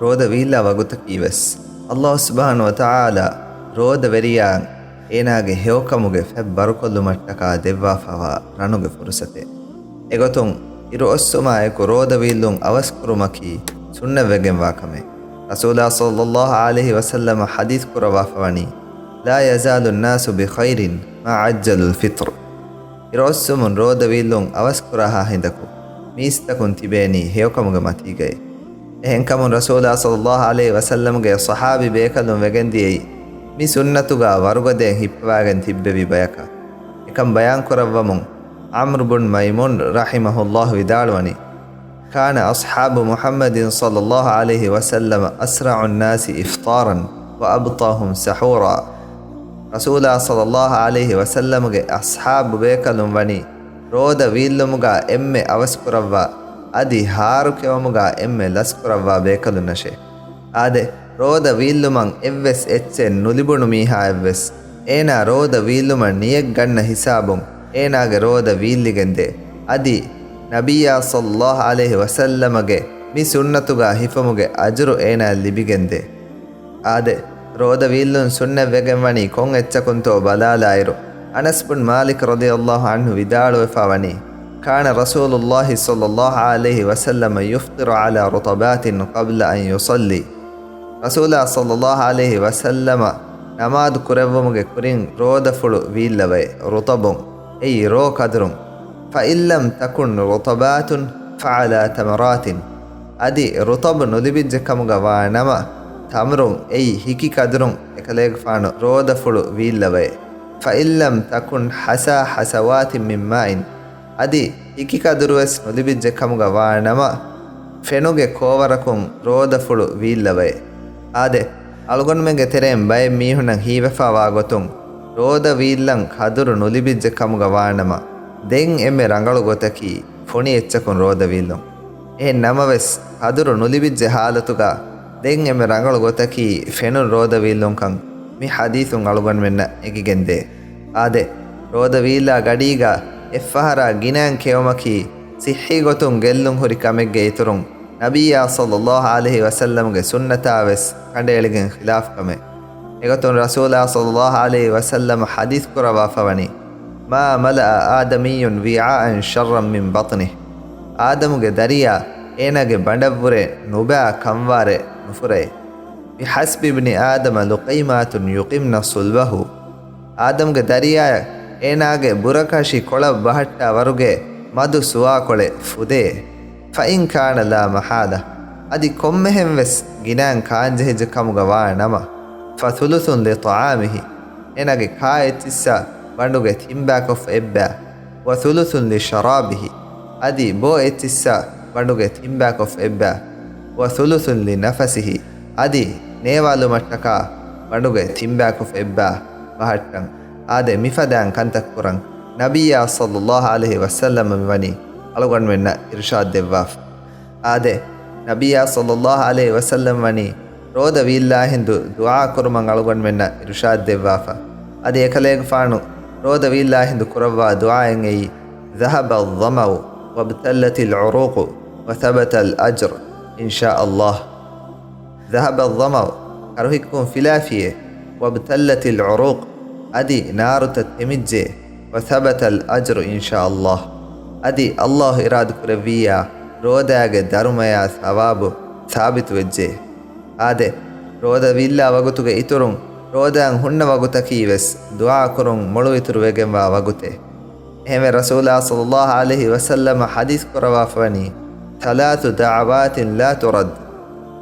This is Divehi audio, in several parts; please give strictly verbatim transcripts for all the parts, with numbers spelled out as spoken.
ރޯދަ ވީއްލާ ވަގުތަކީ ވެސް ﷲ ސުބްޙާނަހޫ ވަތަޢާލާ ރޯދަވެރިޔާއަށް އޭނާގެ ހެޔޮކަމުގެ ފަތް ބަރުކޮށްލުމަށްޓަކާ ދެއްވާފައިވާ ރަނުގެ ފުރުޞަތެއް. އެގޮތުން އިރުއޮއްސުމާއެކު ރޯދަ ވީއްލުން އަވަސްކުރުމަކީ ސުންނަތްވެގެންވާ ކަމެއް. ރަސޫލާ ޞައްލައްލާހު ޢަލައިހި ވަސައްލަމަ ޙަދީޘް ކުރައްވާފަވަނީ، "لا يزال الناس بخير ما عجلوا الفطر." އިރުއޮއްސުމުން ރޯދަ ވީއްލުން އަވަސްކުރާހާ ހިނދަކު މީސްތަކުން ތިބޭނީ ހެޔޮކަމުގެ މަތީގައި. އެހެންކަމުން ރަސޫލާ ޞައްލައްލާހު ޢަލައިހި ވަސައްލަމްގެ ޞަޙާބީ ބޭކަލުން ވެގެންދިޔައީ، މި ސުންނަތުގަ ވަރުގަދައިން ހިއްޕަވާގެން ތިއްބެވި ބަޔަކަށް. އެކަން ބަޔާންކުރައްވަމުން، ޢަމްރު ބުން މައިމޫން ރަޙިމަހުﷲ ވިދާޅުވަނީ، كان أصحاب محمد صلى الله عليه وسلم أسرع الناس إفطارا وأبطأهم سحورا. ރަސޫލާ ޞައްލައްލާހު ޢަލައިހި ވަސައްލަމްގެ އަޞްޙާބު ބޭކަލުން ވަނީ، ރޯދަ ވީއްލުމުގަ އެންމެ އަވަސްކުރައްވާ، އަދި ހާރު ކެއުމުގަ އެންމެ ލަސްކުރައްވާ ބޭކަލުންނަށޭ. އާދެ، ރޯދަ ވީއްލުމަށް އެއްވެސް އެއްޗެއް ނުލިބުނު މީހާއެއްވެސް، އޭނާ ރޯދަ ވީއްލުމަށް ނިޔަތް ގަންނަ ހިސާބުން އޭނާގެ ރޯދަ ވީއްލިގެންދޭ. އަދި ނަބިއްޔާ ޞައްލައްލާހު ޢަލައިހި ވަސައްލަމަގެ މި ސުންނަތުގަ ހިފުމުގެ އަޖުރު އޭނާ ލިބިގެންދޭ. އާދެ، ރޯދަ ވީއްލުން ސުންނަތްވެގެންވަނީ ކޮން އެއްޗަކުންތޯ ބަލާލާއިރު، އަނަސް ބުން މާލިކް ރަޟިޔައްލާހު ޢަންހު ވިދާޅުވެފަ ވަނީ، كان رسول الله صلى الله عليه وسلم يفطر على رطبات قبل أن يصلي. ރަސޫލާ ޞައްލައްލާހު ޢަލައިހި ވަސައްލަމަ ނަމާދު ކުރެއްވުމުގެ ކުރިން ރޯދަފުޅު ވީއްލަވައޭ، ރުޠަބުން، އެއީ ރޯ ކަދުރުން. فإن لم تكن رطبات فعلى تمرات. އަދި ރުޠަބު ނުލިބިއްޖެ ކަމުގަ ވާނަމަ، ތަމްރުން، އެއީ ހިކި ކަދުރުން އެކަލޭގެފާނު ރޯދަފުޅު ވީއްލަވައޭ. فإن لم تكن حسى حسوات من ماء. އަދި ހިކި ކަދުރުވެސް ނުލިބިއްޖެ ކަމުގަ ވާނަމަ، ފެނުގެ ކޯވަރަކުން ރޯދަފުޅު ވީއްލަވައޭ. އާދެ، އަޅުގަނޑުމެންގެ ތެރެއިން ބައެއް މީހުންނަށް ހީވެފައިވާ ގޮތުން، ރޯދަ ވީއްލަން ކަދުރު ނުލިބިއްޖެ ކަމުގަ ވާނަމަ، ދެން އެންމެ ރަނގަޅު ގޮތަކީ ފޮނި އެއްޗަކުން ރޯދަ ވީއްލުން. އެހެން ނަމަވެސް، ކަދުރު ނުލިބިއްޖެ ހާލަތުގަ ދެން އެންމެ ރަނގަޅު ގޮތަކީ ފެނުން ރޯދަ ވީއްލުންކަން މި ޙަދީޘުން އަޅުގަނޑުމެންނަށް އެނގިގެންދޭ. އާދެ، ރޯދަ ވީއްލާ ގަޑީގަ އެއްފަހަރާ ގިނައިން ކެއުމަކީ ޞިއްޙީ ގޮތުން ގެއްލުން ހުރި ކަމެއްގެ އިތުރުން، ނަބިއްޔާ ޞައްލައްލާހު ޢަލައިހި ވަސައްލަމްގެ ސުންނަތާ ވެސް ކަނޑައެޅިގެން ޚިލާފު ކަމެއް. އެގޮތުން ރަސޫލާ ޞައްލައްލާހު ޢަލައިހި ވަސައްލަމަ ޙަދީޘް ކުރައްވާފަ ވަނީ، ما ملأ آدمي وعاء شرا من بطنه. އާދަމުގެ ދަރިޔާ އޭނާގެ ބަނޑަށްވުރެ ނުބައި ކަންވާރެއް ނުފުރައޭ. بحسب ابن آدم لقيمات يقمن صلبه. އާދަމުގެ ދަރިޔާއަށް އޭނާގެ ބުރަކަށި ކޮޅަށް ބަހައްޓާ ވަރުގެ މަދު ސުވާކޮޅެއް ފުދޭ. فإن كان لا محالة، އަދި ކޮންމެހެން ވެސް ގިނައިން ކާންޖެހިއްޖެ ކަމުގަ ވާ ނަމަ، فثلث لطعامه، އޭނާގެ ކާ އެއްޗިއްސާ ބަނޑުގެ ތިންބައިކޮށް އެއްބައި، وثلث لشرابه، އަދި ބޯ އެއްޗިއްސާ ބަނޑުގެ ތިންބައިކޮށް އެއްބައި، وثلث لنفسه، އަދި ނޭވާލުމަށްޓަކާ ބަނޑުގެ ތިންބައިކޮށް އެއްބައި ބަހައްޓަން. އާދެ، މިފަދައިން ކަންތައް ކުރަން ނަބިއްޔާ ޞައްލައްލާހު ޢަލައިހި ވަސައްލަމަ މިވަނީ އަޅުގަނޑުމެންނަށް އިރުޝާދު ދެއްވާފަ. އާދެ، ނަބިއްޔާ ޞައްލައްލާހު ޢަލައިހި ވަސައްލަމަ ވަނީ ރޯދަ ވީއްލާ ހިނދު ދުޢާ ކުރުމަށް އަޅުގަނޑުމެންނަށް އިރުޝާދު ދެއްވާފަ. އަދި އެކަލޭގެފާނު ރޯދަ ވީއްލާ ހިނދު ކުރައްވާ ދުޢާއެއް އެއީ، ذهب الظمأ وابتلت العروق وثبت الأجر إن شاء الله. ذهب الظمأ، ކަރުހިއްކުން ފިލާފިއޭ، وابتلت العروق، އަދި ނާރުތައް ތެމިއްޖެ، وثبت الأجر إن شاء الله، އަދި ﷲ އިރާދަކުރެއްވިއްޔާ، ރޯދާގެ ދަރުމަޔާ ސަވާބު ސާބިތުވެއްޖެ. އާދެ، ރޯދަ ވީއްލާ ވަގުތުގެ އިތުރުން، ރޯދައަށް ހުންނަ ވަގުތަކީ ވެސް ދުޢާ ކުރުން މޮޅު އިތުރު ވެގެންވާ ވަގުތެއް. އެހެންވެ، ރަސޫލާ ޞައްލައްލާހު ޢަލައިހި ވަސައްލަމަ ޙަދީޘް ކުރައްވާފަވަނީ، ثلاث دعوات لا ترد،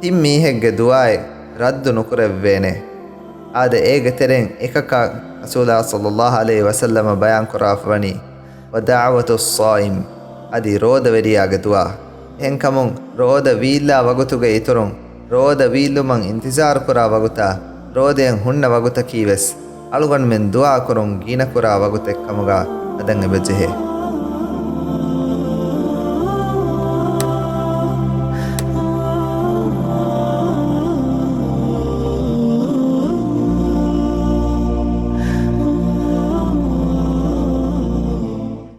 ތިން މީހެއްގެ ދުޢާއެއް ރައްދު ނުކުރެއްވޭނެ. އާދެ، އޭގެ ތެރެއިން އެކަކަށް ރަސޫލާ ޞައްލައްލާހު ޢަލައިހި ވަސައްލަމަ ބަޔާން ކުރައްވާފަވަނީ، ودعوة الصائم، އަދި ރޯދަވެރިޔާގެ ދުޢާ. އެހެންކަމުން، ރޯދަ ވީއްލާ ވަގުތުގެ އިތުރުން، ރޯދަ ވީއްލުމަށް އިންތިޒާރު ކުރާ ވަގުތާ، ރޯދައަށް ހުންނަ ވަގުތަކީ ވެސް، އަޅުގަނޑުމެން ދުޢާ ކުރުން ގިނަ ކުރާ ވަގުތެއް ކަމުގަ ހަދަން އެބަޖެހޭ.